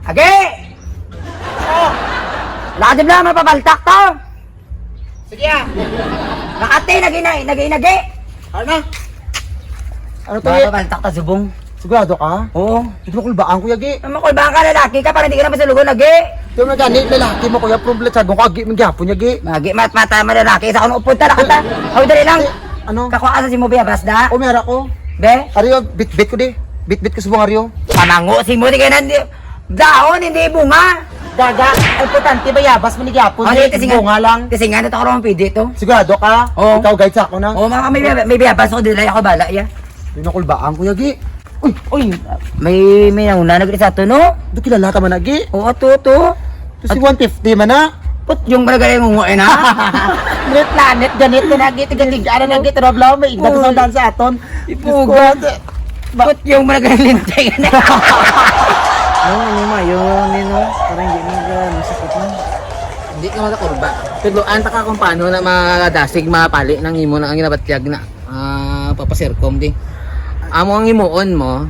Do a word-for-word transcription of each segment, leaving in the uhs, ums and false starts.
Agi! Oh! Wala ka di ba mapapaltak to? Sige, ah. Makati, nagi-, nagi-, nagi-, nagi. Ano? Ano to, Wala eh? Papaltak ta, subong. Sigurado ka? Oo. Ito, makulbaan ko, yagi. Ang makulbaan ka, lalaki ka, para hindi ka na masulugon, agi. Ito na gani, lalaki mo, kuya, pero latsagon ka, agi, manggihapon, yagi. Magi, mat-, mata, malalaki, sa kuno, punta na kita. Aw, dali lang. Eh, ano? Kakuha sa si mo, biyabas, da? O, meron ko. Be? Ariyo, bit-bit ko, di. Bit-bit ko, subong, ariyo. Pamango, si mo, di ka na, di, dahon, hindi bunga. Gaga, ang importante, bayabas, manggihapon, Oh, di, di, kasi nga, bunga lang. Kasi nga, nato ko lang pwede to. Sigurado ka? Oo. Ikaw, guide sa ako na. Oo, mga may, may biyabas ako, di lang ako bala, ya. Yung nakulbaan ko, yagi. Uy, uy, may, may nauna na gid sa ato, no? Do kilala ka man, agi? Oo, to, to. To si one fifty man na. Put yung barangay mo mo, eh, na? May planet, ganit na nagi, tiga-tiga na nagi, tara, bla, may igdag Uy. Sa daan sa aton. Ipuga. Diyos ko, ba- Put yung barangay lintay na. Ano, ano, mayo, ano, no? Parang hindi mo, ano, sakit na. Hindi ka makakurba. Tudloan ta ka kung paano na madasig, mapali ng imo na ang ginabatyag na. Ah, papasirkom di. Amo ang himuon mo,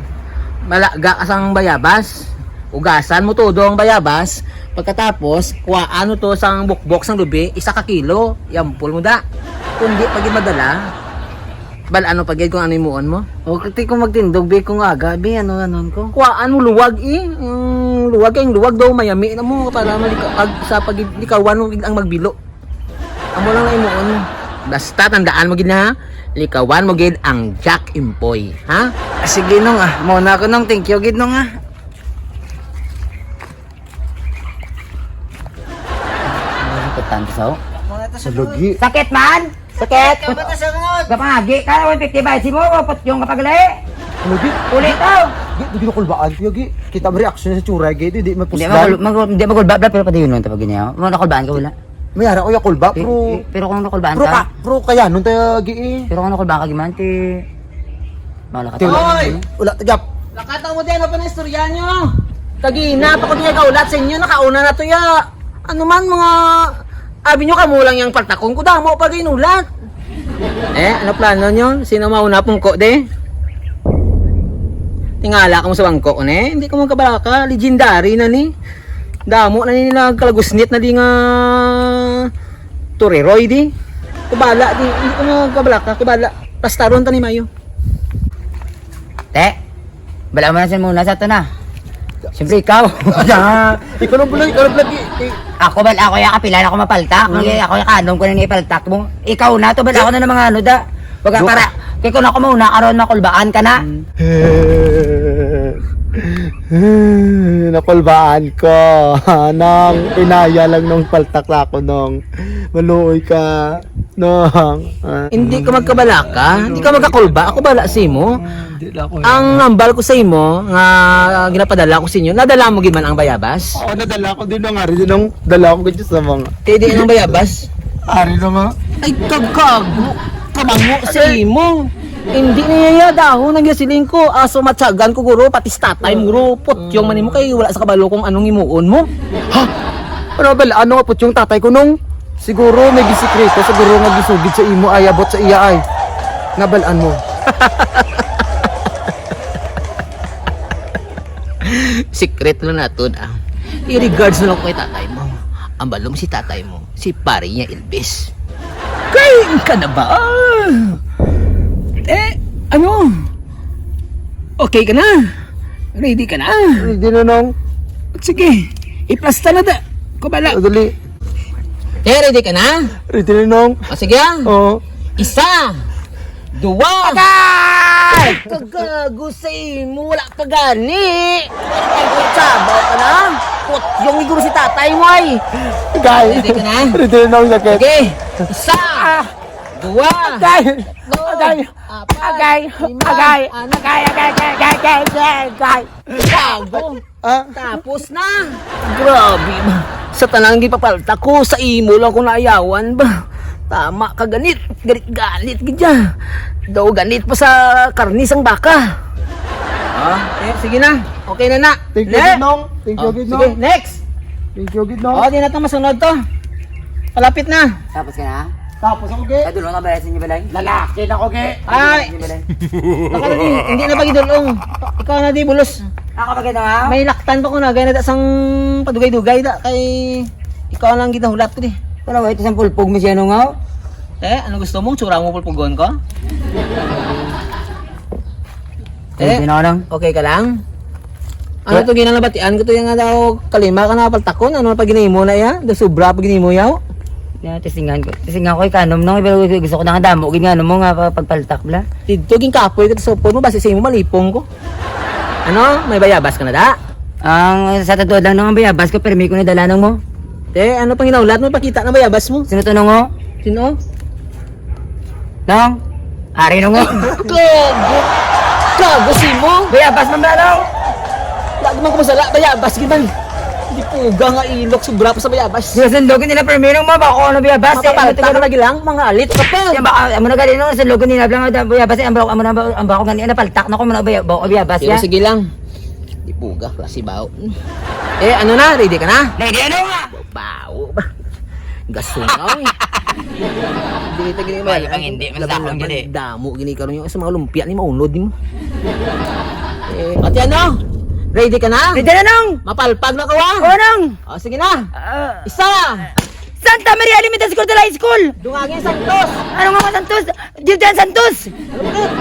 malaga ka sang bayabas. Ugasan mo todo ang bayabas. Pagkatapos, kuhaan mo to sang bukbok sang lubi, isa ka kilo. Yampol mo da. Kung di pa gid madala, bal-an mo pa gid kung ano himuon mo. O, kati kung magtindog, bi, kung aga, bi, ano, anon ko? Kuhaan mo luwag, eh. Yung luwag, yung luwag daw, mayami na mo, para malika-, pag, sa pag-, likawan mo ang magbilo. Amo lang na himuon mo. Basta tandaan mo gid na, likawan mo gid ang Jack Impoy, ha? Ah, sige, Nong, ah. Mao na ako, Nong. Thank you gid, Nong, ah. Ano importante sa Lagi. Sakit man? Sakit? Kapangagi ka, one fifty ba? Si mo, put yung kapagali. Lagi. Ulit to. Di, di nakulbaan ko, yagi. Kita mo reaksyon sa tsura, yagi. Di, di Hindi mapuslan. Magul-, magul-, hindi magulba, bla, pero pati yun, tapag ginyaw. Mo nakulbaan ka, wala? May ara ko yung kulba, Pi-, pero, pi-, pero kung nakulbaan pero ka? Ka, pero kaya nun tayo, gi, eh. Pero kung nakulbaan ka, giman, ti, bahala ka Ti, wala, tayo. Oy! Wala, tagap. Lakataw mo din, ano pa na istorya nyo? Kagina, pa ko di kaulat sa inyo, nakauna na to, ya. Ano man, mga, abi nyo, kamo lang yung paltakon ko, damo pa ginulat. Eh, ano plano nyo? Sino mauna pong ko, de? Tingala ka mo sa bangko ko, ne? Hindi ka magkabalaka, legendary na ni. Damo na nila kalagusnit na di nga Tureroy di. Kubala di, hindi ko magkabalaka, kubala. Pastaron ta ni Mayo. Te, bala mo na sa muna sa to na. Siyempre ikaw. Ah, ikaw lang pala, ikaw lang pala. Ako bal, ako ya kapila na ako mapaltak. Hmm. Ako ya kanom ko na ni paltak mo. Ikaw na to, bal ako na ng mga ano da. Wag Do- para kay kung ako mauna karon makulbaan ka na. Hmm. Nakulbaan ko. Nang inaya lang nung paltak na ako nung maluoy ka. Nung, ah. Hindi ka magkabalaka, hindi ka magkakulba. Ako bala sa imo. Hindi na ako. Ang hambal ko sa imo nga ginapadala ko sa inyo, nadala mo gid man ang bayabas? Oo, nadala ko din nung ari, nung dala ko gid sa mga. Kaya di ang bayabas? Ari na nga. Ay, kagkago. Kamango sa imo. Hindi niya dahon ang gasiling ko. Aso matyagan ko, guro, pati si tatay mo, guro. Putyong man imo kay wala sa kabalo kung anong himuon mo. Ha? Ano ba? Ano nga putyong tatay ko nung? Siguro may gisikreto, siguro nga gisugid sa imo ay abot sa iya ay. Nabalaan mo. Secret lang nato na. I-regards na lang ko kay tatay mo. Ang balong si tatay mo, si pare niya Elvis. Kain ka na ba? Eh, ano? Okay ka na? Ready ka na? Ready na, Nong. Sige, iplasta na da. Kubala. Dali. Eh, ready ka na? Ready na, Nong. O, sige, ah. Oo. Isa, dua. Agay! Kagago sa imo, wala pa gani. Ay, sabaw ka na. Putyong iguro si tatay mo, ay. Agay. Ready ka na? Ready na, Nong, sakit. Sige, isa, Ah. dua, Agay! tatlo, Agay! apat, Agay! lima, Agay! anim. Agay! Agay! Agay! Agay! Agay! Agay! Gago. Ah? Tapos na. Grabe ba? Sa tanang gipapalta ko, sa imo lang ko naayawan ba? Tama ka ganit, ganit, ganit gid ya. Daw ganit pa sa karni sang baka. Ah, eh, sige na. Okay na na. Thank you, Ne? Gid, Nong. Thank you, Oh, Gid, sige, Nong. Next. Thank you, Gid, Nong. Oh, di na to masunod to. Palapit na. Tapos ka na? Tapos ako, ge. Kadulong ka ba sa inyo balay? Lalaki na ko, ge. Ay! Inyo balay? Baka hindi, hindi na pagidulong. Ikaw na di bulos. Ako ba ginawa? May laktan pa ko na, gaya na sang padugay-dugay da. Kay ikaw lang ginahulat ko di. Wala, wait, isang pulpog mo siya nung ako. Eh, ano gusto mo? Tsura mo pulpugon ko? Eh, Sino ka lang? Okay ka lang? Ano to ginang nabatian ko to yung nga daw kalima ka na paltakon? Ano pa ginimo na iya? Do sobra pa ginimo yaw? Ya, tisingan ko. Tisingan ko ikanom no, pero gusto ko na nga damo gid nga ano mo nga pa- pagpaltak bla. Dito ginkapoy ko sa upod mo, basi sa imo malipong ko. Ano? May bayabas ka na da? Ang sa tatuod lang nung ang bayabas ko, permi ko na dala nung mo. Te, ano pang hinaulat mo? Pakita na bayabas mo. Sino to nung mo? Sino? Nong? Ari nung mo? Gago! Gago si mo! Bayabas man ba, Nong? Lagi man kumasala, bayabas gid man. Di puga nga ilok, sobra pa sa bayabas. Di sundog nila primero mo ba kung ano bayabas? Eh, Mapapalta ka na gilang, mga alit ka pa. Yan ba, amo na gali nung sundog nila lang ang bayabas, eh, ang bako, amo na ba, ang bako gani, napaltak na ko, mga bayabas, Pero ya. Sige lang. Di puga, klase bao. Eh, ano na? Ready ka na? Ready, ano nga? Bao ba? Gasungaw eh. Dili ta gini May pang hindi, mas laban-laban, dako gini. Damo gini karon yung sa mga lumpia ni maunod mo. Eh, ate ano? Ready ka na? Ready na, Nong! Mapalpag na ko, ha? Oo, Nong! O, sige na. Ah. Isa! Santa Maria Elementary School, High School! Dungagin Santos! Ano nga mga Santos? Diyodan Santos! Ano ba yun?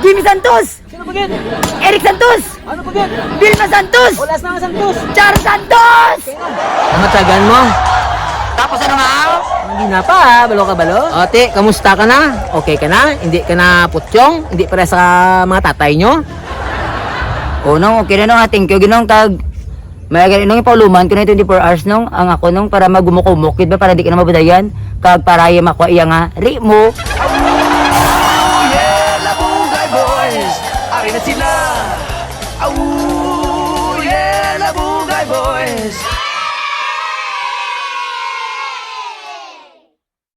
Jimmy Santos! Sino pa gid? Eric Santos! Ano pa gid? Vilma Santos! Olas na nga Santos! Char Santos! Ang matyagan mo. Tapos ano nga? Hindi na pa, balo ka balo? O, te, kamusta ka na? Okay ka na? Hindi ka na putyong? Hindi para sa mga tatay nyo? O, nong, okay na, nong, ah, thank you, ginong, kag may gani, nong, ipauluman ko na twenty-four hours, nong, ang ako, nong, para magumukumok, gid ba, para di ka na mabadayan, kag para yung makuha iya nga ritmo. Aww, yeah, Labugay Boys! Ari na sila! Aww, yeah, Labugay Boys!